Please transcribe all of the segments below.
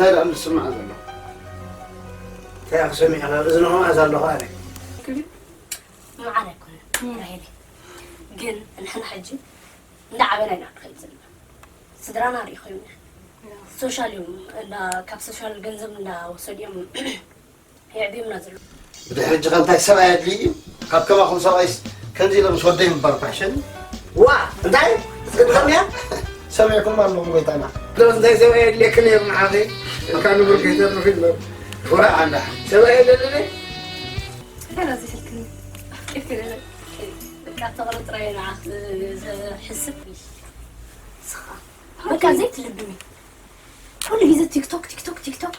እንታይ ደኣ ዝስማዕ ዘሎ? እንታይ ክሰሚዕ እኽእል? እዝንኹም ኣዛ ኣለኹ ኣነ። ማዕረ ኣይኮነን ራሄል፣ ግን ንሕና ሕጂ እንዳዓበና ኢና ንኸይድ ዘለና። ስድራና ርኢኹም ኢና። ሶሻል እዮም እንዳ ካብ ሶሻል ገንዘብ እንዳወሰዱ እዮም የዕብዩና ዘለዉ። ብድሕሪ ሕጂ ከ እንታይ ሰብኣይ ኣድልዩ እዩ? ካብ ከማኹም ሰብኣይስ ከምዚ ኢለ ምስ ወደይ ምባል ፋሽን። ዋ እንታይ ክትገርም እያ። ሰሚዕኩም ኣለኹም ጎይታና። ዶ እንታይ ሰብኣይ የድልየክን ነይሩ ንዓኺ? እካ ንብር ከይተርፍ ኢሎ። ወራ ኣንዳ ሰብኣይ የደልን። እንታይ ናዚ ስልክኒ? ኢልክኒ በቃ ተቕርጥረ ንዓኽ ዝሕስብ ስኻ በቃ ዘይትልብሚ ኩሉ ግዜ ቲክቶክ ቲክቶክ ቲክቶክ።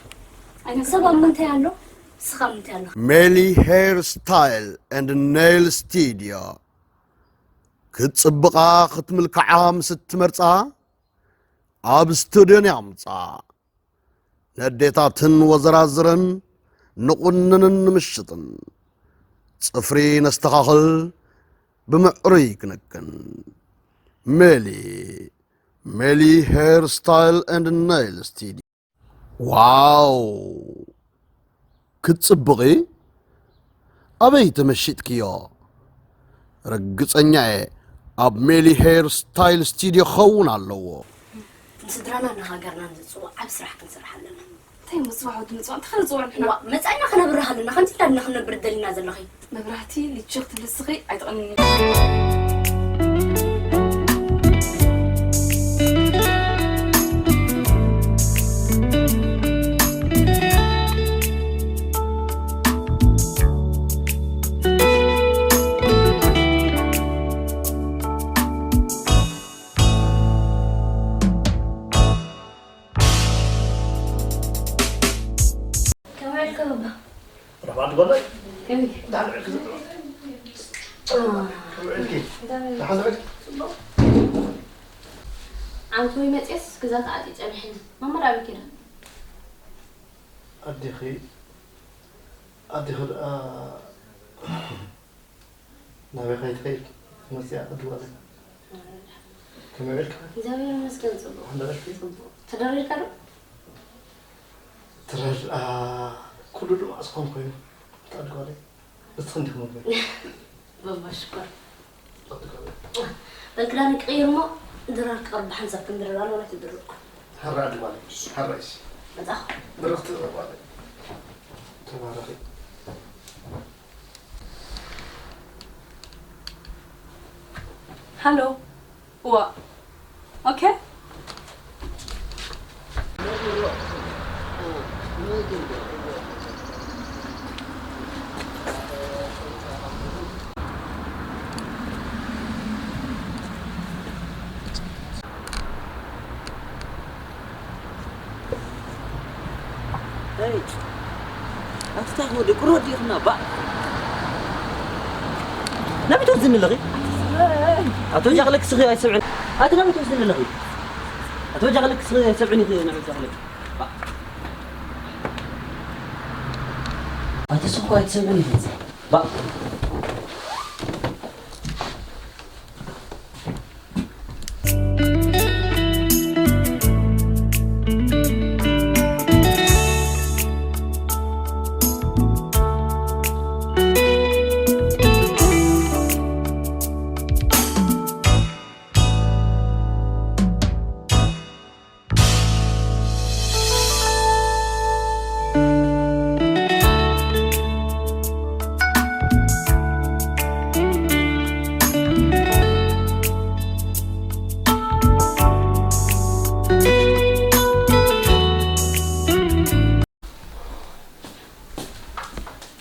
ሰብ ኣብ ምንታይ ኣሎ? ስኻ ምንታይ ኣለኻ? Melly Hair Style and Nail Studio ክትጽብቓ ክትምልክዓ ምስ እትመርጻ ኣብ ስቱድዮን የምጻ። ነዴታትን ወዘራዝረን ንቑንንን ንምሽጥን ጽፍሪ ነስተኻኽል ብምዕሩይ ክንክን። ሜሊ ሜሊ Hair Style and Nail Studio። ዋው ክትጽብቒ ኣበይ ተመሺጥክዮ? ርግጸኛ እየ ኣብ ሜሊ ሄር ስታይል ስቱድዮ ክኸውን ኣለዎ። ንስድራናን ንሃገርናን ዝጽዋዕ ዓቢ ስራሕ ክንሰርሕ ኣለና። እንታይ እሞ ጽባሕ ወዲ ምጽዋዕ እንታይ ክንጽውዕ ንሕና? እዋ መጻኢና ክነብርህ ኣለና ከምዚ ኢልና ድና ክንነብር ደሊና ዘለኺ? መብራህቲ ልችኽ ትብሊ እስኺ ኣይትቐንኒ። ከመይ ውዕልካ ባባ? ረብዓ ድበለ? ከመይ? ደሓን ውዕልኪ ዘለዋ። ከመይ ውዕልኪ? ደሓን ውዕልኪ? ዓመት ወይ መፅየስ ገዛ ተዓፅዩ ፀኒሐ። ማማ ዳኣ ኣበይ ከይዳ? ኣዴኺ ኣዴኺ ደኣ ናበይ ከይትኸይድ መፅያ ቅዲ ጓለይ። ከመይ ውዒልካ? እግዚኣብሔር ይመስገን ፅቡቕ። ሓንዳ ዕርፊ? ፅቡቕ። ተደሪርካ ዶ? ትረር ኣ ኩሉ ድማ ዝኾን ኮይኑ። እንታይ ቅዲ ጓለይ? ንስኺ እንዲኺ መግቢ። በባ ሽኮር። ቅዲ ጓለይ። በል ክዳን ክቕይር እሞ ድራር ክቐርብ ሓንሳብ ክንድርር ኣሎ ወላ ትድርርኩ። ሕራ ቅዲ ጓለይ። ሕራ እሺ። መጻኹ። ብርኽቲ ጓለይ። ተባረኺ። ሃሎ። እዋ። ኦኬ። ኣይ ኣፍታህ ወደ ቁሮ ዲኽና ባ ናበይ ትወስድኒ ኣለኺ? ኣቶ ጃኽለክ ስኺ ኣይሰምዕን። ኣቲ ናበይ ትወስድኒ ኣለኺ? ኣቶ ጃኽለክ ስኺ ኣይሰምዕን ኢኺ ናበይ ጃኽለክ? ባ ኣቲ ስኮ ኣይትሰምዕን ኢኺ። ባ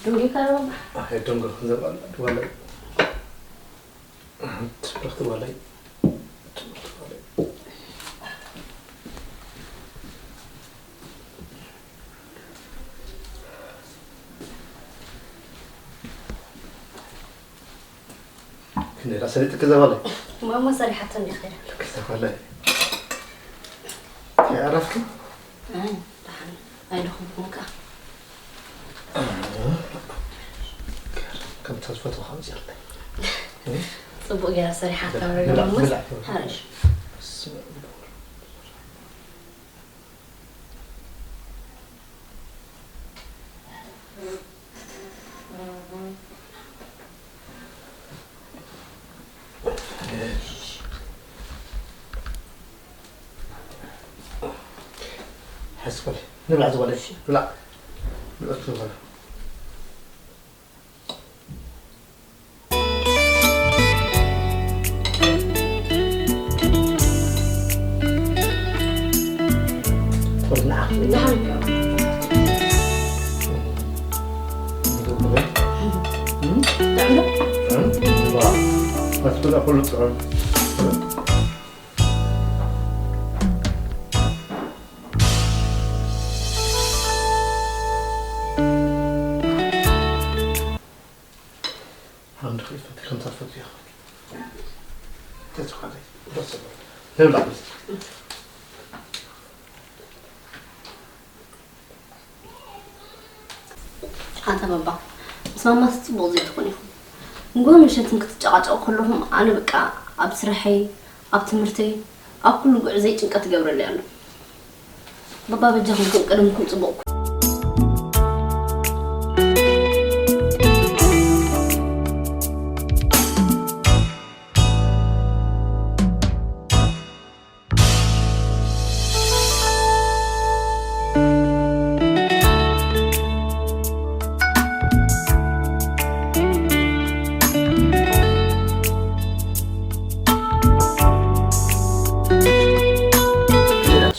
ዱንጊ ከረባ ኣሄ ዶንጎ ዘባል ድዋለ ትብርኽቲ ጓለይ ትብርኽቲ ጓለይ። ክንደይ ደኣ ሰሊጥኪ ዘባለይ? ማማ ሰሪሓቶ እንዲያ ከይዳ። ልክሰ ጓለይ። ኣረፍኪ? ኣይ ደሓን ኣይደኸምኩን ከኣ። ከምታ ዝፈትወ ከምዚ ኣለይ። ጽቡቕ ገይራ ሰሪሓታ ብላ፣ ረጋመስ ብላ። ሓረሽ። ሕስኩል ንብላ ዝወለሽ ብላ ብላ ዝወለ ኣታ ባባ፣ ምስ ማማስ ጽቡቕ ዘይትኾን ኢኹም። ንጎ ምሸትን ክትጨቓጨቑ ከለኹም ኣነ በቃ ኣብ ስራሐይ፣ ኣብ ትምህርተይ፣ ኣብ ኩሉ ጉዕዘይ ጭንቀት ይገብረለይ ኣሎ። ባባ በጃኹም ከም ቀደምኩም ጽቡቕ ኩኑ።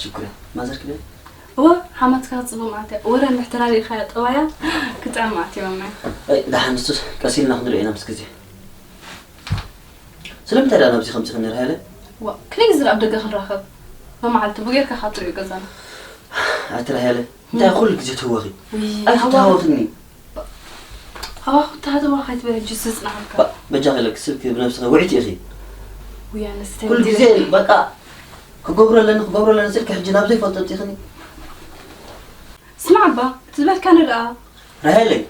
ሽኩር ማዘር ክደ እወ ሓማትካ ክፅቡቅ ማለት እያ ወረ እንድሕተራ ሪኢኻያ ጠባያ ክጥዕም ማለት እያ ማማይ። ኣይ ደሓን ንሱስ ቀስ ኢልና ክንሪኦ ኢና ምስ ግዜ። ስለምንታይ ደኣ ናብዚ ከምፂኽኒ ራሄለ? ዋ ክልተ ግዜ ኣብ ደገ ክንራኸብ መማዓልቲ ብጌርካ ካብ ትሪኦ ገዛና። ኣቲ ራሄለ እንታይ ኩሉ ግዜ ትህወኺ? ኣይትተሃወኽኒ። ሃዋኹ ተሃተዋ ከይትበል ሕጂ ስጽናዕካ። በጃኺ ለኪ ስልኪ ብነብስኺ ውዕይቲ ኢኺ። ውይ ኣነስ እንታይ ኩሉ ግዜ በቃ ክገብሮ ኣለኒ ክገብሮ ኣለኒ ስልኪ ሕጂ ናብ ዘይፈልጦ ኣምጺኽኒ። ስማዕ እባ እቲ ዝበልካኒ ደኣ። ራሄለይ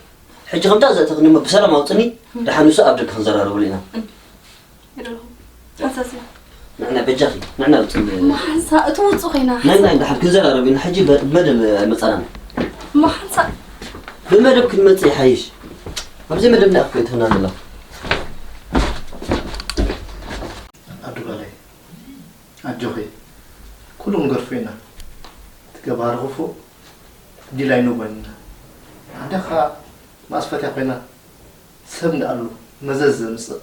ሕጂ ከምታ ዘእተኽኒ እሞ ብሰላም ኣውጽኒ ደሓን ንሱ ኣብ ደገ ክንዘራረበሉ ኢና። ኣይደለኹም። ሓንሳስ ኢና። ንዕና በጃኺ ንዕና ውጽኒ። እሞ ሓንሳ እቲ ውጹእ ኮይና። ናይ ናይ ደሓን ክንዘራረብ ኢና ሕጂ በ- ብመደብ ኣይመጻናን። እሞ ሓንሳ። ብመደብ ክንመጽእ ይሓይሽ። ኣብዚ መደብ ናይ ኣፍኮ ይትህና ዘላ። ኣዱ ጓለይ ኣጆኺ ኩሉ ክንገርፎ ኢና። እቲ ገባሪ ክፉእ ዲላይ ንጎንና። ኣደኻ ማስፈትያ ኮይና ሰብ ንኣሉ መዘዝ ዘምጽእ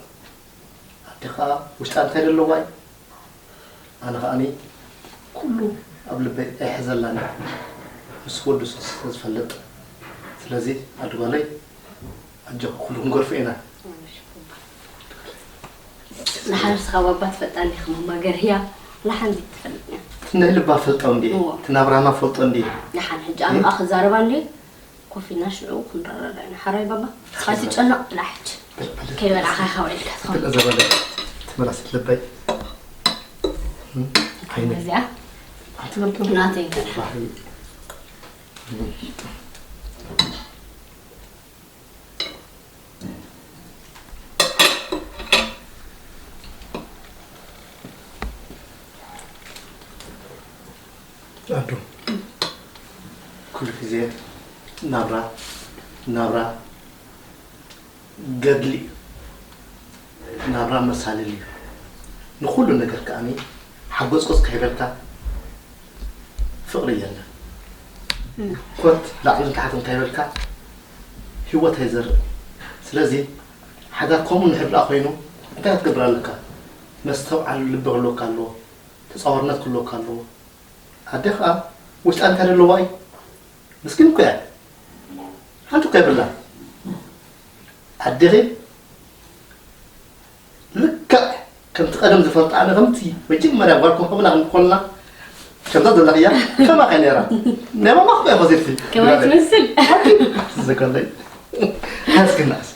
ኣዴኻ ውሽጣ እንታይ ዘለዋ እዩ ኣነ ከኣኒ ኩሉ ኣብ ልበይ ኣይሕዘላን ምስ ወዱ ስለዝፈልጥ ስለዚ ኣድጓለይ ኣጆኺ ኩሉ ክንገርፎ ኢና ንሓንስ ካብ ኣባ ትፈልጣ እንዲኻ ማማ ገርህያ ንሓንዚ ትፈልጥ እያ ናይ ልባ ፈልጦ እንዲ እቲ ናብራና ፈልጦ እንዲ ንሓን ሕጂ ኣነ ከኣ ክዛረባ እንዲ ኮፍ ኢልና ሽዑ ክንረዳዳእ ኢና። ሓራይ ባባ? ንስኻ ኣይትጨነቕ ብላዕ ሕጂ። ከይበላዕኻ ኢኻ ውዒልካ ትኸውን። ብልዕ ዘበለ ትመላስ ልበይ። ዓይኒ። እዚኣ ኣንቲ በልቶ። ናተይ እንከላ። ባህሪ። ኣዱ ኩሉ ግዜ ናብራ ናብራ ገድሊ እዩ። ናብራ መሳልል እዩ። ንኹሉ ነገር ከኣኒ ሓጎጽጎጽ ከይበልካ ፍቕሪ የለን። ኮት ላዕልን ታሕትን ከይበልካ ህይወት ኣይዘርእ። ስለዚ ሓዳር ከምኡ እንድሕር ደኣ ኮይኑ እንታይ ክትገብር ኣለካ? መስተውዓሊ ልቢ ክህልወካ ኣለዎ። ተጻዋርነት ክህልወካ ኣለዎ። ኣደ ከኣ ውሽጣ እንታይ ዘለዋ እዩ? ምስኪን እኮ እያ። ሓንቲ እኮ የብላን። ኣዴኺ ልክዕ ከምቲ ቀደም ዝፈልጣ ኣነ ከምቲ መጀመርያ ጓል ኮኾብና ክንኮንና ከምዛ ዘለኽያ ከማኻ ነይራ። ናይ ማማ እኮ እያ መሲልቲ። ከማይ ትመስል። ሓንቲ ዘኮለይ። ሓስክናስ።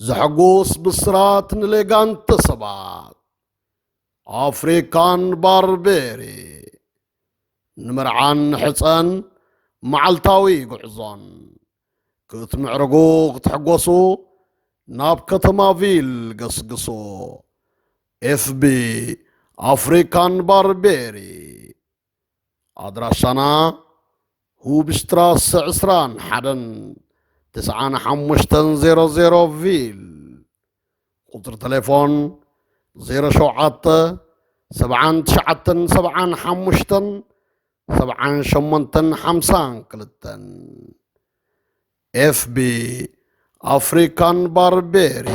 ዘሐጉስ ብስራት ንሌጋንተ ሰባት ኣፍሪካን ባርቤሪ ንመርዓን ሕፀን መዓልታዊ ጉዕዞን ክትምዕርጉ ክትሕጎሱ ናብ ከተማ ቪል ገስግሱ። ኤፍቢ ኣፍሪካን ባርቤሪ ኣድራሻና ሁብሽትራሰ ዕስራን ሓደን ትስዓን ሓሙሽተን ዜሮ ዜሮ ቪል ቁጽሪ ተሌፎን ዜሮ ሸውዓተ ሰብዓን ትሽዓተን ሰብዓን ሓሙሽተን ሰብዓን ሸሞንተን ሓምሳን ክልተን። ኤፍቢ ኣፍሪካን ባርቤሪ።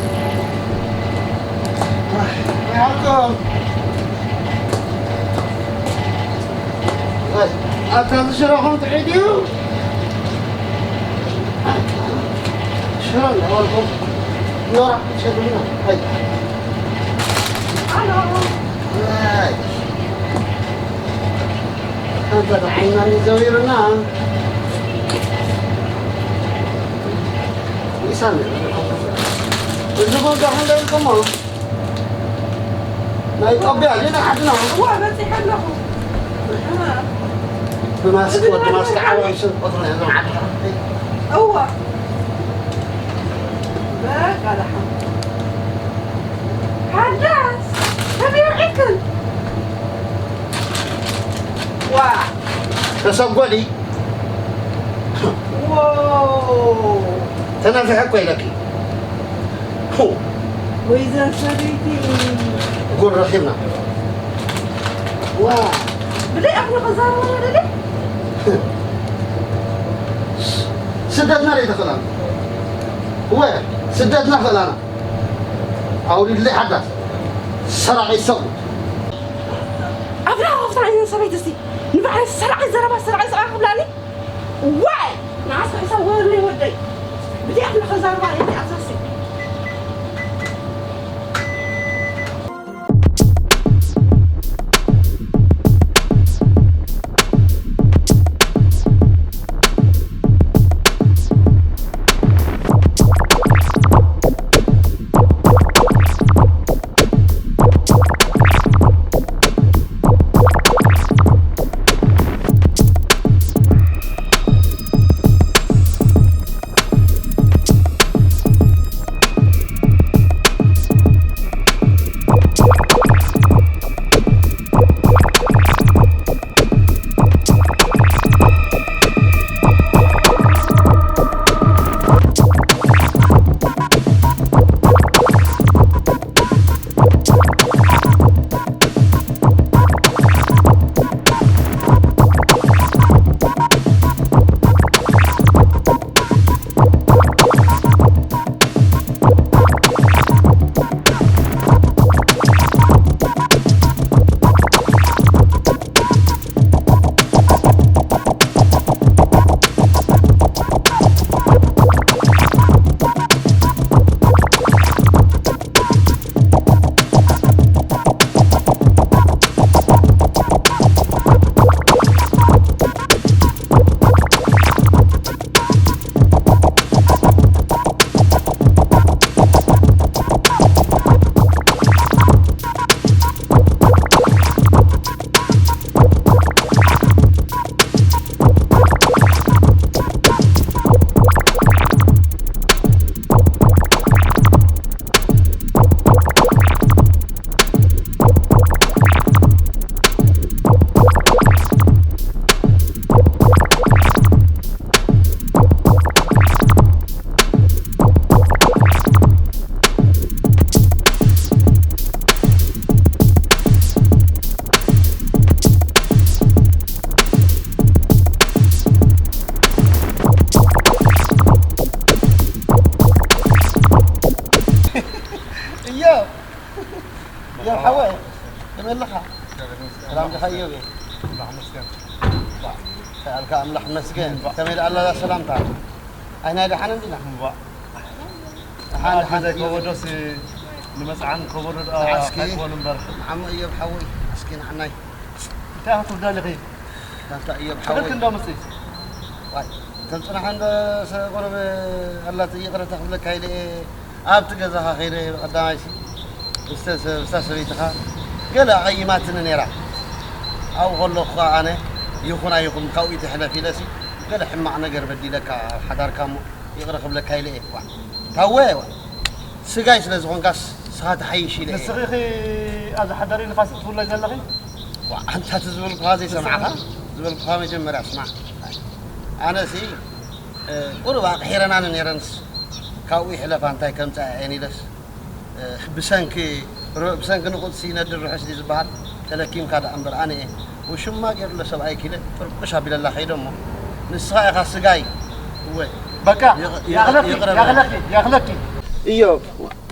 ኣታ ዝሽረኹም ጥዒት እዩ። ሽረ እንዳበልኩም ኖራ ሸግሪና። ኣንተ ተዓይናኒ ዘዊርና። ኢሳን እዚ ቦታ ክንደይ ኢልኩሞ? ናይ ኢትዮጵያ ግን ሓድና። እዋ፣ በጺሐ ኣለኹ። ብማስክ፣ ወዲ ማስክ ዓባይ ሰብ ቆጽሮ እዮም ዓዲ። እዋ። በቃ ደሓን። ሓዳስ፣ ከመይ ውዒልክን? ዋ። ተሰጎዲ። ዎ። ተነፊሐ እኮ ኢለኪ። ሁ። ወይዘር ሰበይቲ። ጉድ ረኺብና። ዋ። ብደይ ኣፍሮ ከዛረበና ደደ? ስደትና ደይ ተኸላና። ወ፣ ስደትና ኸላና። ኣውሪድለይ ሓዳስ። ሰራቒ ሰብኡት። ኣፍራ ከፍታ እዩ ሰበይቲ እስቲ። ንባዕለይ ሰራቒ ዘረባ፣ ሰራቒ ሰብኣይ ክብላኒ? ዋይ! ንዓስ ሕሳብ ወርኒ ወደይ። ብዲያት ንኸዛርባ እቲ ኣሳሲ። እዮ። እዮ ሓወይ፣ ከመይ ኣለኻ? ሰላም ዲኻ እዮብ? ኣምላኽ ይመስገን። ሰኣልካ ኣምላኽ ይመስገን። እምባእ። ከመይ ደኣ ኣላ እዛ ሰላምታ? ኣይ ናይ ደሓን እንዲና? እምባእ። ደሓን፣ ደሓን ደሓን እዮብ። ከበዶሲ ንመጽዓን ከበዶ ደኣ ንዓስኪ ኣይኮን እምበር። ንዓሞ እዮብ ሓወይ፣ እስኪ ንዓናይ። እንታይ ክትውዳ ኣለኺ? ጋንታ እዮብ ትኽክል ሓወይ። እንዶ ምጽእ። ዋይ፣ ከም ጽናሕ እንዶ ሰ-፣ ጎረበ ኣላት ይቕረታ ክብለካ ኢለ እየ። ኣብቲ ገዛኻ ከይደ ብቐዳማይሲ ምስተ-፣ ምስታ ሰበይትኻ ገለ ኣቐይማትኒ ነይራ። ኣብኡ ከለኹ ኸኣ ኣነ ይኹን ኣይኹን ካብኡ ይትሕለፍ ኢለሲ ገለ ሕማቕ ነገር በዲለካ ኣብ ሓዳርካ እሞ ይቕረ ክብለካ ኢለ እየ። ዋ፣ ታወ፣ ዋ፣ ስጋይ ስለ ዝኾንካስ ንስኻ ትሓይሽ ኢለ እየ። ንስኺ ኢኺ ኣብዚ ሓዳሪ ንፋስ እትብለይ ዘለኺ? ዋ፣ ኣንታ እቲ ዝበልኩኻ ዘይሰማዕኻ? ዝበልኩኻ መጀመርያ ስማዕ። ኣነሲ፣ እ፣ ቁሩብ ኣቕሒረናኒ ነይረንስ ካብኡ ይሕለፋ እንታይ ከምጽኣ እየን ኢለስ፣ እ፣ ብሰንኪ ር- ብሰንኪ ንቁጽሲ ይነድር ርሑስ ድዩ ዝበሃል? ተለኪምካ ደኣ እምበር ኣነ እየ። ውሽማ ገይሩሎ ሰብኣይ ኪለ ጥርቁሽ ኣቢለላ ከይደ እሞ። ንስኻ ኢኻ ስጋይ። እወ። በቃ፣ ይቕ- ይቕ- ያኽለኪ፣ ይቕረ በል። ያኽለኪ፣ ያኽለኪ። እዮብ፣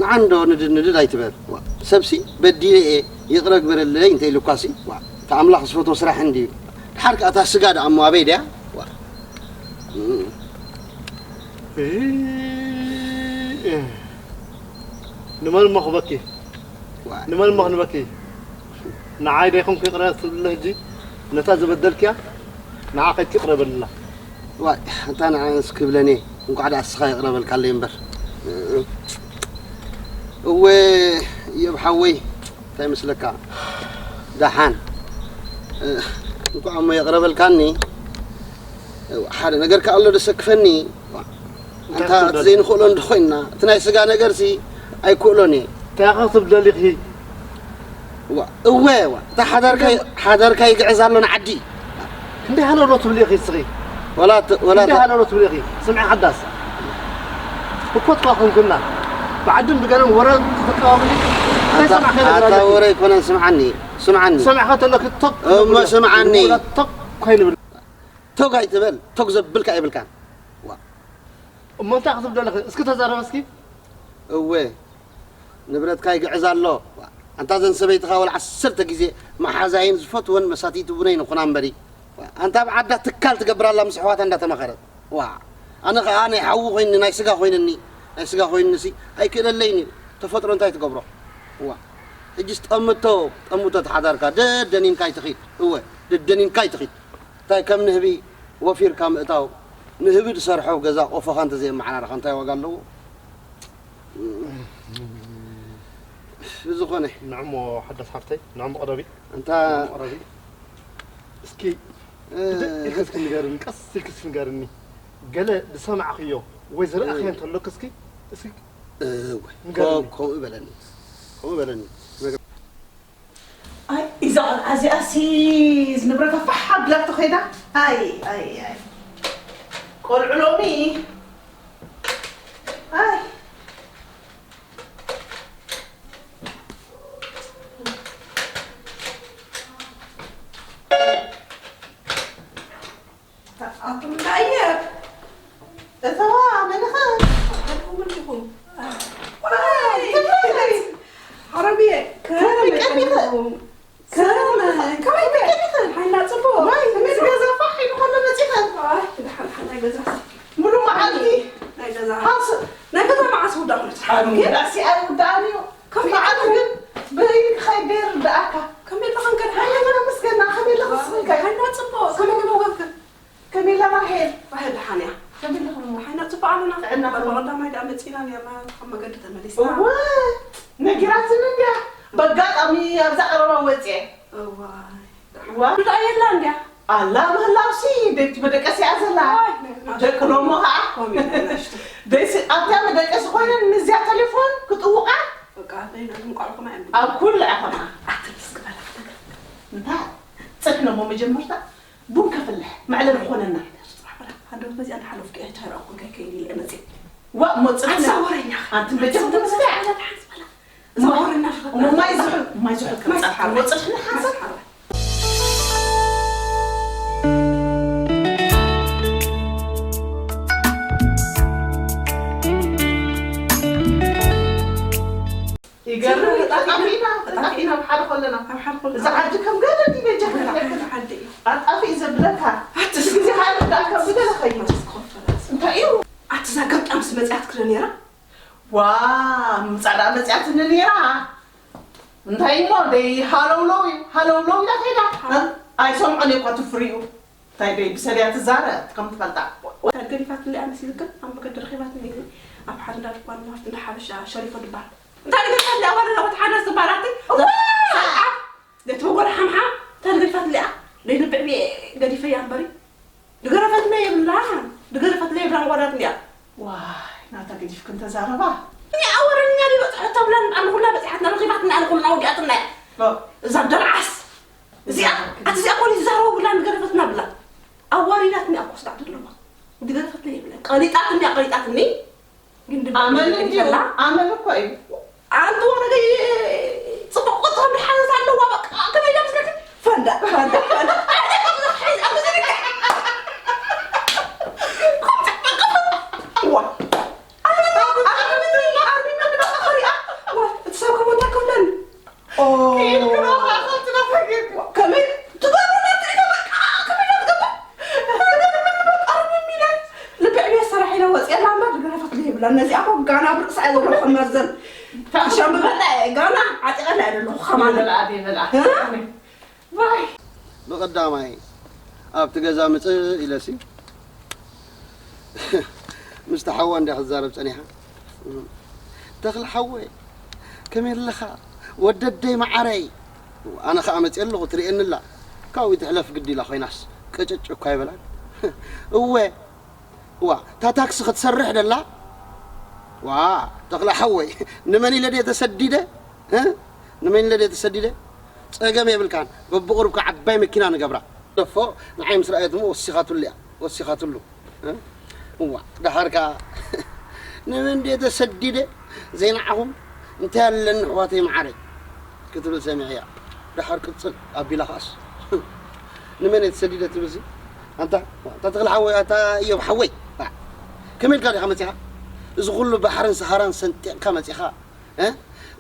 ንዓንዶ ንድድ ንድድ ኣይትበል። ዋ፣ ሰብሲ በዲለ እየ፣ ይቕረ ግበረለይ እንተ ኢሉኳሲ፣ ዋ፣ እቲ ኣምላኽ ዝፈትዎ ስራሕ እንድዩ። ድሓር ከኣ እታ ስጋ ደኣ እሞ ኣበይ ድያ? ዋ። እም። እ፣ እ። ንመን እሞ ክበኪ? ዋይ። ንመን እሞ ክንበኪ? ንዓይ ዶ ይኹንኩ ይቕረ ትብልኒ ሕጂ? ነታ ዝበደልክያ ንዓ ከይትይቕረ በልላ። ዋይ፣ ኣንታ ንዓንስ ክብለኒ፣ እንኳዕ ደኣ እስኻ ይቕረ በልካለይ እምበር። እወ፣ እዮብ ሓወይ፣ እንታይ ይመስለካ? ደሓን። እንኳዕ እሞ ይቕረ በልካኒ። ሓደ ነገር ከኣ ኣሎ ደሰክፈኒ። እንታይ ኣንታ እቲ ክትብለኒ? ዘይንኽእሎ እንዶ ኮይንና፣ እቲ ናይ ስጋ ነገርሲ ኣይክእሎን እየ። እንታይ ኢኻ ክትብል ደሊኺ? ዋ፣ እወ፣ ዋ፣ እታ ሓዳርካ፣ ሓዳርካ ይግዕዝ ኣሎ ንዓዲ። ክንደይ ሃለሎ ትብሊ ኢኺ እስኺ? ወላ ት-፣ ወላ ክንደይ ት-፣ ሃለሎ ትብሊ ኢኺ? ስምዒ ሓዳስ። ህኮት እኳ ኮንኩና። ብዓድን ብገለን ወረ ክትቀባብሊ እንታይ ኣታ፣ ሰማዕካ ነገር ኣታ ኣለኪ? ወረ ኣይኮነን፣ ስምዓኒ፣ ስምዓኒ። ሰማዕካ ተለኪ ቶክ እሞ ትብሊ ኢኺ። ስምዓኒ። ንውላ ቶክ ኮይንብል። ቶግ ኣይትበል፣ ቶግ ዘብልካ የብልካን። ዋ። እሞ እንታይ ክትብል ዘለኺ? እስኪ ተዛረብ እስኪ። እወ፣ ንብረትካ ይግዕዝ ኣሎ። ዋ። ኣንታ ዘን ሰበይትኻ ወላ ዓሰርተ ግዜ መሓዛይን ዝፈትወን መሳትይቲ ቡነይን ይኹና እምበሪ። ዋ። ኣንታ ኣብ ዓዳ ትካል ትገብር ኣላ ምስ ኣሕዋታ እንዳተማኸረት። ዋ። ኣነ ኸኣ ናይ ሓዊ ኮይኒ፣ ናይ ስጋ ኮይንኒ፣ ናይ ስጋ ኮይንኒሲ ኣይክእለለይን እዩ። ተፈጥሮ እንታይ ትገብሮ? ዋ። ሕጂስ ጠምቶ፣ ጠምቶ ተሓዳርካ፣ ደደኒንካ ኣይትኺድ። እወ፣ ደደኒንካ ኣይትኺድ። እንታይ ከም ንህቢ ወፊርካ ምእታው፣ ንህቢ ዝሰርሖ ገዛ ቆፎኻ እንተዘየመዓራረኻ እንታይ ዋጋ ኣለዎ? ብዝኾነ። ንዕሞ ሓዳስ ሓፍተይ፣ ንዕሞ ቅረቢ። እንታ ንዕሞ ቅረቢ። እስኪ እ፣ ብድእ ኢልኪ እስኪ ንገርኒ፣ ቀስ ኢልኪ እስኪ ንገርኒ። ገለ ዝሰማዕክዮ ወይ ዝረኣኽዮ እ። እንተሎኪ እስኪ፣ እስኪ እወ፣ ንገርኒ። ኮ-፣ ከምኡ በለኒ። ከምኡ በለኒ። ኣይ፣ እዛ ቆልዓ እዚኣሲ ንብረታ ፋሕ ኣቢላቶ ከይዳ። ኣይ፣ ኣይ፣ ኣይ። ቆልዑ ሎሚ። ኣይ። ኣቱም ደኣ እየ። እተዋ መን ኢኻ? ኣቱም እንዲኹም። ዋይ፣ ትግራይ። ዓረብየ፣ ከመይ ከመይ ቀኒኹም? ከመይ፣ ከመይ ቀኒኹም? ሓይና ጽቡቕ። ዋይ፣ እዚ ገዛ ፋሕ ኢሉ ከሎ መጺኸን። ዋይ፣ ደሓን፣ ደሓን፣ ናይ ገዛ። ሙሉ መዓልቲ። ናይ ገዛ። ሃስ-፣ ናይ ገዛ መዓስ ውዳእ ኮይኑ? ኣሉ፣ ዳሲ ኣይውዳእን እዩ። ከም መዓት ግን ብኢድ ከይደ ይርድኣካ። ከመይ ኣለኽን ከ? ሃየ፣ ተመስገና፣ ከመይ ኣለኽን ስኺ ከ? ሃይና ጽቡቕ፣ ከመይ ኣለኽን? ከመይ ኣላ ራሄል? ራሄል ደሓን እያ። ከመይ ኣለኽን እሞ? ሃይና ጽቡቕ ኣለና። ጥዕና በቃ ከመይ? ቀዳማይ ደኣ መጺና ነርና፣ ካብ መገዲ ተመሊስና። እወ፣ ነጊራትኒ እንድያ። በጋጣሚ ኣብዛ ቀረባ ወጽኤ። እዋይ፣ ዋ። ደሓን። ዶ የላ እንድያ? ኣላ ምህላውሲ፣ ደቂ መደቀሲ እያ ዘላ። ዋይ፣ ናይ ደቂ ሎሞ ኸዓ። ኮሚና ንእሽቶ። ደስ-፣ ኣብታ መደቀሲ ኮይነን ምስዚኣ ቴሌፎን ክጥውቓ። በቃ፣ በይነን እንቋቑሖማ እየን። ኣብ ኩሉ ዓኸማ። ኣቲ እስኪ በላ፣ ነገር። እንታይ? ጽንሕ እሞ መጀመርታ ቡን ከፍልሕ፣ መዕለቢ ክኾነና። ጽባሕ በላ፣ ሃንደበት በዚኣ እናሓለፍኩ እየ፣ ቻይ ረኣኹ፣ እንታይ ከይድ ኢለ መጽእ። ዋ፣ እሞ ጽንሕ ኣቲ እዛ ወረኛ። ኣንቲ በጃኹም ትመስልያ። በላ፣ ሓንስ በላ። እዛ ወረኛ ሽኮር። እሞ ማይ ዝሑል፣ ማይ ዝሑል ከም ማይ ጻፍ፣ ዝሓርበ። እሞ ጽንሕ ንሓንሳብ። ማይ ዝሓርበ። ይገርም፣ ተጣፊእና፣ ተጣፊእና ኣብ ሓደ ከለና። ኣብ ሓደ ከለና። እዛ ዓዲ ከም ገለ ድዩ በጃ ገለ ክብለካ? ዓዲ እዩ። ኣጣፊእ ዘብለካ። ኣቲ እዚ ግዜ ሃይሉ ደኣ ከም ዝገለ ኸይድ። ኣቲ ዝኸፈለ። እንታይ እዩ? ኣቲ እዛ ገምጣም ምስ መጽኣት ክለ ነይራ? ዋ፣ ምምጻእ ደኣ መጽኣትኒ ነይራ። እንታይ እሞ ደይ ሃለውለው፣ ሃለውለው ኢላ ከይዳ። ሃ? ኣይሰምዖን እየ እኳ ትፍርዩ። እንታይ ደይ ብሰልያ ትዛረብ ከም ትፈልጣ። ወታደር ገዲፋትለይ ኣነ ሲዝክር ኣብ መገዲ ረኺባትኒ። ኣብ ሓደ እንዳ ድኳን ናፍቲ እንዳ ሓበሻ ሸሪፎ ድበሃል። እንታይ ገዲፋትለይ ኣብ ሓደ ቦታ ሓዳስ ዝበሃል ኣቲ? እዋ! ሰብዓ! ነቲ መጎዳ ሓምሓም እንታይ ገዲፋትለይ? ደይ ንብዕብዕ ገዲፈያ እምበሪ። ድገረፈትለይ የብላን። ድገረፈትለይ የብላን ወዳት እንዲያ። ዋይ፣ ናታ ገዲፍክን ተዛረባ። እኔ ኣወረኛ ዲበጽሐት ተብላን ኣነ ኩላ በጺሓትና ረኺባትና ኣነ ኩልና ወዲኣትና እያ። ኦ። እዛ ደርዓስ። እዚኣ፣ ኣቲ እዚኣ እኮ ይዛረቡ ብላ ንገረፈትና ብላ። ኣዋሪዳትኒ ኣብ ኮስዳዕ ዘለዋ። ድገረፈትኒ የብለን። ቀሊጣትኒ፣ ቀሊጣትኒ። ግን ድማ ኣመል እንዲዩ፣ ይፈላ። ኣመል እኮ እዩ። ኣንቲ ወረገ ከመይ ትገብሩ? ናብ ትርኢቶ በቃ ከመይ ኢላ ትገብር? ኣርምም ኢለ ልቢ ዕብየት ሰራሕ ኢለ ወፅኤላ እምበር ድገረፈትሉ የብላን። ነዚኣ እኮ ጋና ብርእሳ እየ ዘለኹ መርዘን። ተሸምብበላ እየ ጋና ዓጢቐላ እየ ዘለኹ ከማን። ይበልዓ፣ ይበልዓ። እ? ዋይ። ብቐዳማይ ኣብቲ ገዛ ምጽእ ኢለሲ ምስቲ ሓዋ እንድያ ክትዛረብ ጸኒሓ። ተኽለ ሓወይ፣ ከመይ ኣለኻ? ወደደይ መዓረይ። ኣነ ኸኣ መጽየ ኣለኹ፣ ትርእየኒ ኣላ። ካብኡ ትሕለፍ ግዲ ኢላ ኮይናስ፣ ቅጭጭ እኳ ኣይበላን። እወ፣ እዋ፣ እታ ታክሲ ክትሰርሕ ደላ? ዋ፣ ተኽለ ሓወይ፣ ንመን ኢለ ድየ ተሰዲደ? እ? ንመን ኢለ ድየ ተሰዲደ? ጸገም የብልካን፣ በብቑሩብካ ዓባይ መኪና ንገብራ። ደፎ፣ ንዓይ ምስ ረኣየት እሞ ወሲኻትሉ እያ፣ ወሲኻትሉ። እ? እዋ፣ ደሓር ከኣ ንመን ድየ ተሰዲደ? ዘይንዓኹም እንታይ ኣለኒ ኣሕዋተይ መዓረይ? ክትብል ሰሚዐያ። ደሓር ቅጽል ኣቢላ ከኣስ። ንመን እየ ተሰዲደ ትብልሲ? ኣንታ፣ ኣንታ ተኽለ ሓወይ፣ ኣንታ እዮብ ሓወይ። ከመይ ኢልካ ዲኻ መጺኻ? እዚ ኩሉ ባሕርን ሰሃራን ሰንጢቕካ መጺኻ፣ እ?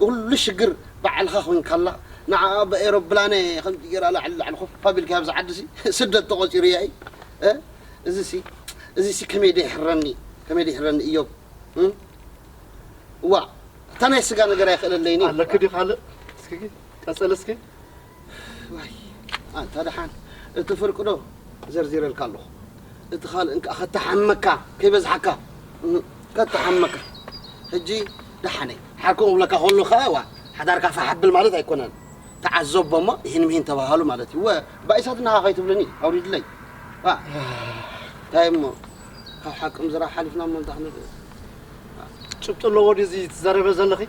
ኩሉ ሽግር ባዕልኻ ኮይንካላ፣ ንዓኣ ብኤሮፕላነ ከምዚ ገይራ ላዕሊ ላዕሊ ኮፍ ኣቢልካ ኣብዚ ዓዲሲ ስደት ተቖጺሩ እያ እዩ። እ? እዚሲ፣ እዚሲ ከመይ ዶ ይሕረኒ? ከመይ ዶ ይሕረኒ እዮብ? እ? እዋ፣ እታ ናይ ስጋ ነገር ኣይኽእለለይን እዩ። ኣለኪ ድዩ ካልእ? እስኪ ቀጽል እስኪ። ዋይ፣ ኣንታ ደሓን፣ እቲ ፍርቂ ዶ ዘርዚረልካ ኣለኹ። እቲ ካልእ እንካ ከተሓመካ፣ ከይበዝሓካ፣ እ፣ ከተሓመካ። ሕጂ ደሓነይ፣ ሓርኩም እብለካ ከሎ ኸኣ፣ ዋ፣ ሓዳርካ ፋሕ ኣብል ማለት ኣይኮነን። ተዓዘቦ እሞ፣ ይህን ምሂን ተባሃሉ ማለት እዩ። ወ፣ ባኢሳት ናኻ ከይትብለኒ፣ ኣውሪድለይ። ዋ፣ እንታይ እሞ፣ ካብ ሓቂ ምዝራብ ሓሊፍና እሞ እንታይ ክንብል? ጭብጢ ኣለዎ ድዩ እዚ ትዛረበ ዘለኺ?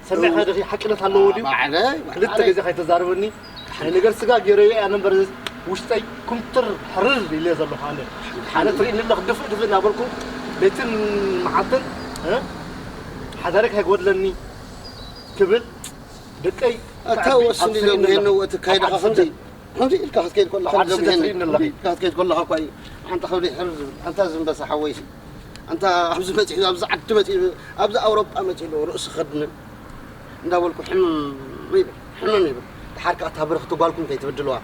ሰሚዕካ ዲኺ ሓቅነት ኣለዎ ድዩ? ባዕለይ፣ ክልተ ባዕለይ። ግዜ ከይተዛረበኒ፣ ናይ ነገር ስጋ ገይረዮ እያ ነበር ውሽጠይ ኩምትር ሕርር ኢለ ዘለኹ ኣነ። ኣነ ትርእይኒ ኣለኽ ድፍእ ድፍእ እናበልኩ ለይትን መዓልትን፣ እ? ሓዳረይ ከይጎድለኒ ክብል ደቀይ ኣታ ክዓቢ ወስኒ ኣብ ስደት ኢሎም ኣለኹ። ይሄን ወት ካይዳ ኣብ ዓዲ ከምዚ ስደት። ከምዚ ኢልካ ክትከይድ ከለኻ ኣብ ዓዲ ስደት ሎምሄኒ፣ ትርእይኒ ኣለኺ። ኢልካ ክትከይድ ከለኻ እኳ እዩ ሓንቲ ከብዲ ሕር ዝብል። ኣንታ ዝንበሳ ሓወይሲ፣ ኣንታ ኣብዚ መጺኡ፣ ኣብዚ ዓዲ መጺኡ፣ ኣብዚ ኣውሮጳ መጺኡ ርእሲ ከድንን እንዳበልኩ ሕምም ይብል፣ ሕምም ይብል። ድሓር ከኣ እታ ብርኽቲ ጓልኩም ከይትብድልዋ።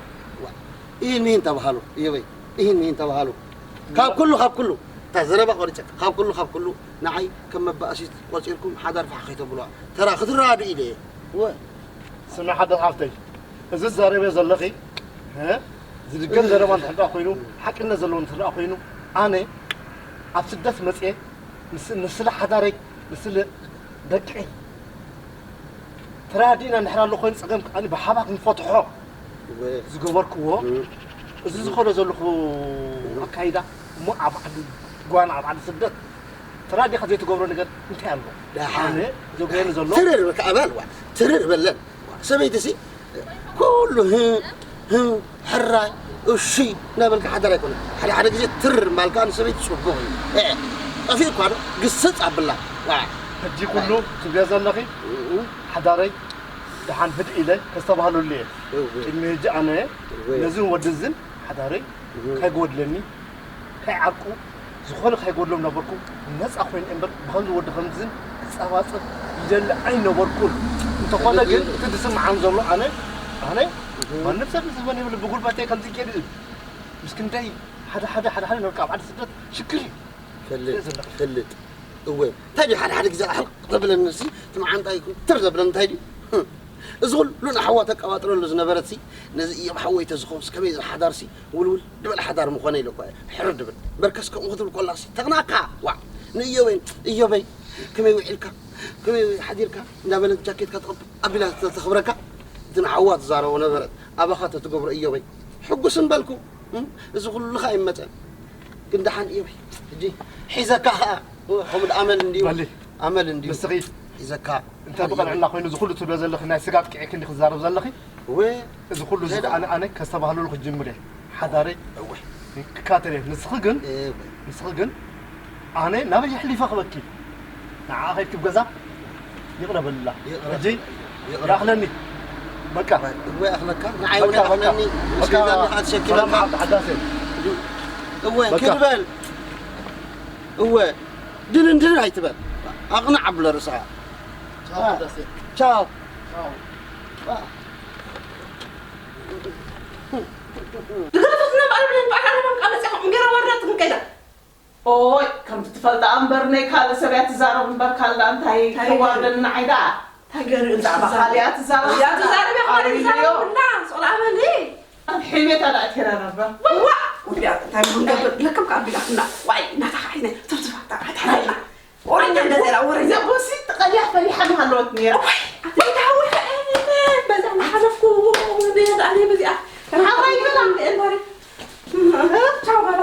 ዋ፣ ኢሂን ሚሂን ተባሃሉ፣ እዮበይ፣ ኢሂን ሚሂን ተባሃሉ። ካብ ኩሉ፣ ካብ ኩሉ፣ እታ ዘረባ ቆሪጸ፣ ካብ ኩሉ፣ ካብ ኩሉ ንዓይ ከም መባእሲት ቆጺርኩም ሓዳር ፋሕ ከይተብልዋ። ተራ ክትረዳድኡ ኢለ እየ። እወ። ስምዒ ሓዳር ሓፍተይ፣ እዚ ትዛረብዮ ዘለኺ፣ እ፣ ዝድገም ዘረባ እንድሕር ደኣ ኮይኑ፣ ሓቅነት ዘለዎ እንድሕር ደኣ ኮይኑ፣ ኣነ ኣብ ስደት መጽየ፣ ንስ-፣ ንስለ ሓዳረይ፣ ንስለ ደቀይ፣ ተረዳዲእና እንድሕር ኣሎ ኮይኑ፣ ጸገም ከኣ ብሓባር ክንፈትሖ እወ። ዝገበርክዎ፣ እም። እዚ ዝኸዶ ዘለኹ እም። ኣካይዳ፣ እሞ ኣብ ዓዲ ጓና፣ ኣብ ዓዲ ስደት፣ ተራዲኻ ዘይትገብሮ ነገር እንታይ ኣሎ? ደሓን። ኣነ ዘጉየኒ ዘሎ ትርር በቃ ኣባል ዋ፣ ትርር በለን። ሰበይቲ ሲ ኩሉ ህ፣ ህ፣ ሕራይ፣ እሺ እናበልካ ሓዳር ኣይኮነን። ሓደ ሓደ ግዜ ትርር ማልካ ንሰበይቲ ጽቡቕ እዩ። እ፣ ጠፊኡ እኳ ዶ ግስጽ ኣብላ። ዋ። ሕጂ ኩሉ ትብልዮ ዘለኺ እም። ሓዳረይ ደሓን ህድእ ኢለ ከስተባህለሉ እየ። እወ። ቅድሚ ሕጂ ኣነ እወ። ነዝን ወድዝን ሓዳረይ እወ። ከይጎድለኒ፣ ከይዓርቁ፣ ዝኾነ ከይጎድሎም ነበርኩ። ነጻ ኮይነ እምበር ብኸምዚ ወዲ ከምዝን ክጸባጸብ ይደሊ ኣይነበርኩን። እንተኾነ ግን እቲ ዝስምዓን ዘሎ ኣነ፣ ኣነ እወ። ማንም ሰብ ዝህበን የብሉ፣ ብጉልበተይ ከምዚ ገይሩ ምስ ክንደይ ሓደ ሓደ፣ ሓደ ሓደ ነርካ ኣብ ዓዲ ስደት ሽግር እዩ። ፈልጥ፣ ስለ ዘለኹ። ፈልጥ። እወ፣ እንታይ ድዩ ሓደ ሓደ ግዜ ኣሕልቕ ዘብለኒ ሲ፣ እቲ መዓንጣይ ኩምትር ዘብለኒ እንታይ ድዩ? እዚ ኩሉ ንሓዋ ተቀባጥረሉ ዝነበረት ሲ፣ ነዚ እዮብ ሓወይ ተዝኾንስ ከመይ ዝሓዳር ሲ፣ ውልውል ድበል ሓዳር ምኾነ ኢለ እኳ እየ ሕርር ድብል። በርከስ ከምኡ ክትብል ኮላ ሲ፣ ተቕናካ፣ ዋዕ፣ ንእዮበይ፣ እዮበይ፣ ከመይ ውዒልካ፣ ከመይ ሓዲርካ፣ እንዳበለት ጃኬትካ ተቐብ-፣ ኣቢላ ተኽብረካ፣ እቲ ንሓዋ ትዛረቦ ነበረት፣ ኣባኻ ተትገብሮ እዮበይ፣ ሕጉስ ምበልኩ። እም፣ እዚ ኩሉ ከኣ ይመጸን። ግን ደሓን እዩ። ሕጂ ሒዘካ ከኣ፣ ከምኡ ኣመል እንድዩ። በሊ። ኣመል እንድዩ። ንስኺ ሒዘካ። እንተ ብቐልዕና ኮይኑ፣ እዚ ኩሉ ትብሎ ዘለኺ ናይ ስጋ ኣጥቂዕኪ እንዲ ክዛረብ ዘለኺ? እወ። እዚ ኩሉ እዚ ዘይዳ- ኣነ፣ ኣነ ከስተባህለሉ ክጅምር እየ። ሓዳረይ እወ። ክካተል እየ። ንስኺ ግን፣ እወ። ንስኺ ግን ኣነ ናበይ የሕሊፈ ክበኪ? ንዓኣ ከይድኪ ኣብ ገዛ ይቕረ በልላ። ይቕረ። ሕጂ ይቕረ። ይኣኽለኒ። በቃ። እወ ይኣኽለካ። ንዓይ እውን በቃ፣ በቃ። ይኣኽለኒ። በቃ። ምስኪና ኢኻ ትሸኪመካ። ሰላም ዓዲ ሓዳሴ። እወ፣ በቃ። ኪድ በል። እወ፣ ድንን ድንን ኣይትበል። ኣቕናዕ ኣብሎ ርእስኻ። ቻው ሓዳሴ። ቻው። ቻው። ድገፉትና በዓል ብለን በዓል ዓለማን ቃል መፅኣኹም እንጌራ ዋርዳ ትንከይዳ። ኦይ፣ ከምቲ ትፈልጣ እምበር ናይ ካልእ ሰብ እያ ትዛረብ እምበር ካልእ እንታይ እንታይ ትዋርደኒ ንዓይ ደኣ። እንታይ ገይሩ እዩ ብዛዕባ ዝዛረብ? ካልእ እያ ትዛረብ። እያ ትዛረብ እያ፣ ካልእ ኣውሪድዮ። ይዛረብ እንዳ፣ ሶላ ኣመኒ። ሕሜታ ደኣ ትሄዳ ነበር። ዋይ፣ ዋይ፣ ወዲያ እንታይ ምን ገበር ለከም ካብ ቢላ እና፣ ዋይ፣ ናታ ካይነ፣ ትፍ፣ ትፍ፣ ትፍ፣ ትፍ፣ ትፍ፣ ወረኛ እንደዚያ፣ ወረኛ። ዘቦሲ ተቐሊያ ፈሪሓ ምሃለወት ነይራ። ዋይ፣ ኣቲ እንታይ ወልካ፣ በዛ እናሓለፍኩ፣ በዛ፣ ኣነ በዚኣ፣ ሓራይ በላ። ቻው በላ።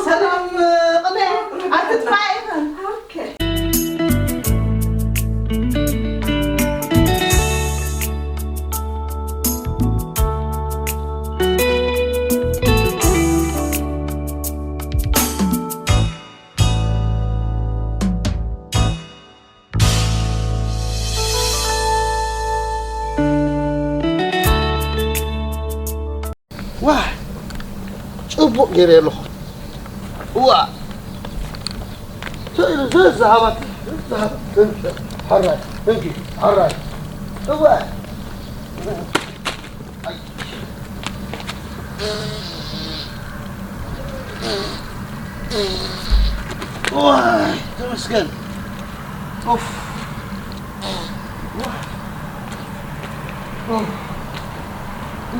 ሰላም፣ ቅነ፣ ኣትጥፋ ኢኸን። ኦኬ። ዋይ፣ ጽቡቕ ገይረ ኣለኹ። ዋ፣ ዘዝሃባት፣ ዘዝሃባት። ሕራይ፣ እንኪ፣ ሕራይ። እዋ። ዋይ፣ ተመስገን። ኡፍ። ዋይ። ኡፍ።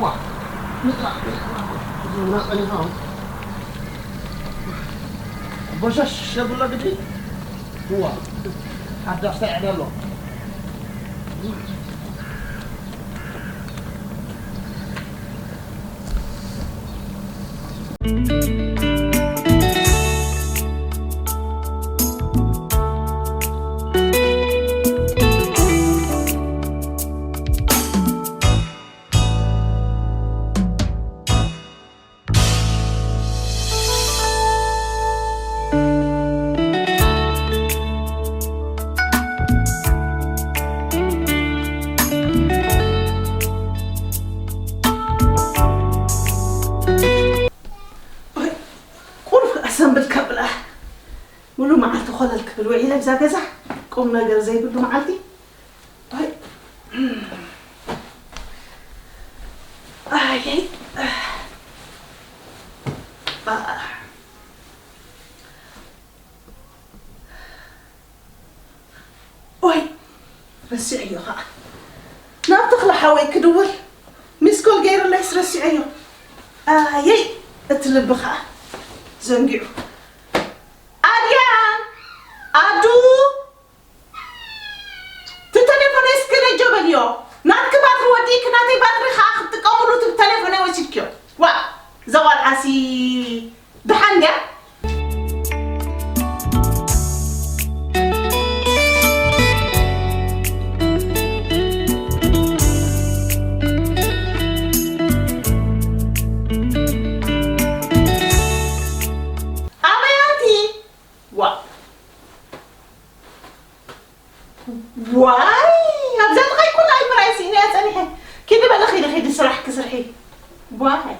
ዋ። ምጥራቕ፣ ምጥራቕ። እዞም ናጸኒኻ። ቦሸሽ የብሎ ግዲ። ዋ። ሓዳሽ ተዕደ ኣሎ። ቁሩብ ኣሰንብድ ከብላ። ሙሉ መዓልቲ ኮለል ክብል ውዒለ ኣብዛ ገዛ። ቁም ነገር ዘይብሉ መዓልቲ። ኣይ። ኣይ። ኦይ፣ ረሲዐዮ ኸዓ። ናብ ተኽለ ሓወይ ክድውል ሚስኮል ገይሩለይስ ረሲዐዮ። ኣየይ፣ እቲ ልቢ ኸዓ ዘንጊዑ። ኣድያም፣ ኣዱ፣ እቲ ቴሌፎነይ እስኪ ነጆ በልዮ። ናትኪ ባትሪ ወዲእኪ፣ ናተይ ባትሪ ኸዓ ክትጥቀምሉ እቲ ቴሌፎነይ ወሲድክዮ። ዋ፣ እዛ ጓል ዓሲ ደሓን ድያ? ኣበይ ኣቲ? ዋ። ዋይ፣ ኣብዛ ጥቓይ ኩላ ኣይምርኣይ ስኢነ እያ ጸኒሐ። ኪዲ በሊ፣ ኪዲ፣ ኪዲ ስራሕኪ ስርሒ። ዋይ።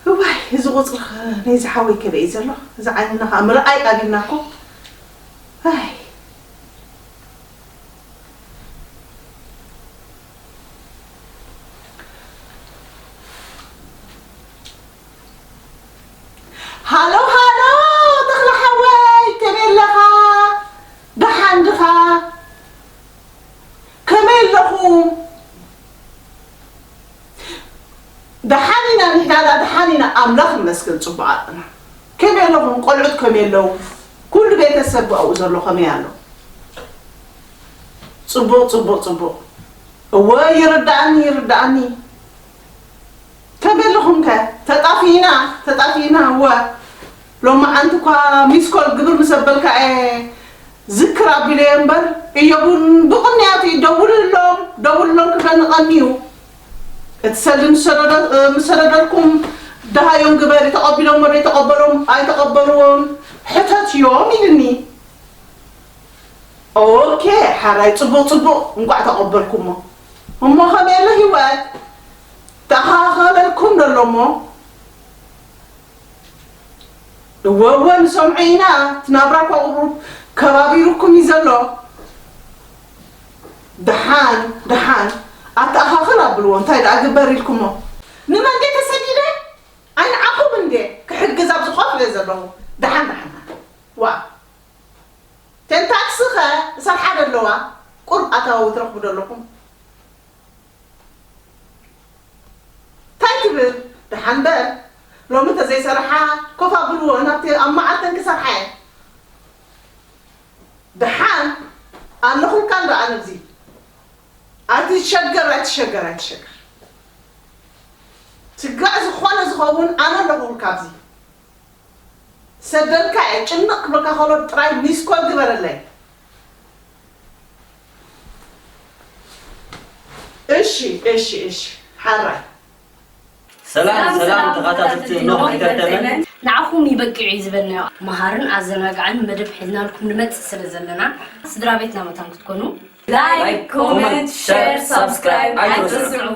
እዋይ፣ እዚ ቁጽሪ ኸ ናይዚ ሓወይ ከበይ እዩ ዘሎ? እዚ ዓይንና ኸኣ ምርኣይ ኣቢልና እኮ። ኣይ። ሃሎ፣ ሃሎ፣ ተኽለ ሓወይ፣ ከመይ ኣለኻ? ደሓን ድኻ? ኣላ ደሓን ኢና ኣምላኽ ይመስገን ጽቡቓትና። ከመይ ኣለኹም ቆልዑት ከመይ ኣለዉ? ኩሉ ቤተሰብ ኣብኡ ዘሎ ከመይ ኣሎ? ጽቡቕ ጽቡቕ ጽቡቕ። እወ ይርዳእኒ ይርዳእኒ። ከመይ ኣለኹም ከ? ተጣፊእና ተጣፊእና እወ። ሎማዓንቲ እኳ ሚስኮል ግብር ምስ ኣበልካ እየ ዝክር ኣቢለዮ እምበር እዮቡን ብቕንያት ይደውልሎም ደውልሎም ክብለኒ ቀንዩ። እቲ ሰልዲ ምስ ሰደደ- ምስ ሰደደልኩም ደሃዮም ግበሪ ተቐቢሎሞ ዶ ኣይተቐበሎም ኣይተቐበልዎም ሕተትዮም ኢልኒ። ኦኬ ሓራይ ጽቡቕ ጽቡቕ እንቋዕ ተቐበልኩሞ። እሞ ከመይ ኣሎ ህይወት ተኣኻኸለልኩም ደሎ እሞ እወ እወ ንሰምዖ ኢና። እቲ ናብራ እኳ ቁሩብ ከባቢሩኩም እዩ ዘሎ። ደሓን ደሓን ኣተኣኻኽል ኣብልዎ እንታይ ደኣ ግበር ኢልኩሞ? ንመን ድየ ተሰዲደ? ኣይ ንዓኹም እንድየ ክሕግዝ ኣብዚ ኮፍ ኢለ ዘለኹ። ደሓን ደሓን ዋ ተን ታክሲ ኸ እሰርሓ ዶ ኣለዋ? ቁሩብ ኣታዊ ትረኽቡ ዶ ኣለኹም? እንታይ ትብል? ደሓን በል። ሎሚ እንተዘይሰርሓ ኮፍ ኣብልዎ ናብቲ ኣብ መዓልተን ክሰርሓ እየን። ደሓን ኣለኹልካ እንዶ ኣነ ኣብዚ ኣይትሸገር ኣይትሸገር ኣይትሸገር። ስጋዕ ዝኾነ ዝኸውን ኣነ ኣለኹልካ ኣብዚ። ሰደልካ እየ ጭንቕ ክብለካ ከሎ ጥራይ ሚስኮል ግበረለይ። እሺ እሺ እሺ ሓራይ ሰላም ሰላም ተኻታተልቲ ኖህ ኢንተርቴንመንት። ንዓኹም ይበቅዕ እዩ ዝበልናዮ መሃርን ኣዘናጋዕን መደብ ሒዝናልኩም ንመፅእ ስለ ዘለና ስድራ ቤትና መታን ክትኮኑ ላይክ ኮመንት ሸር ሳብስክራይብ ኣይትረስዑ።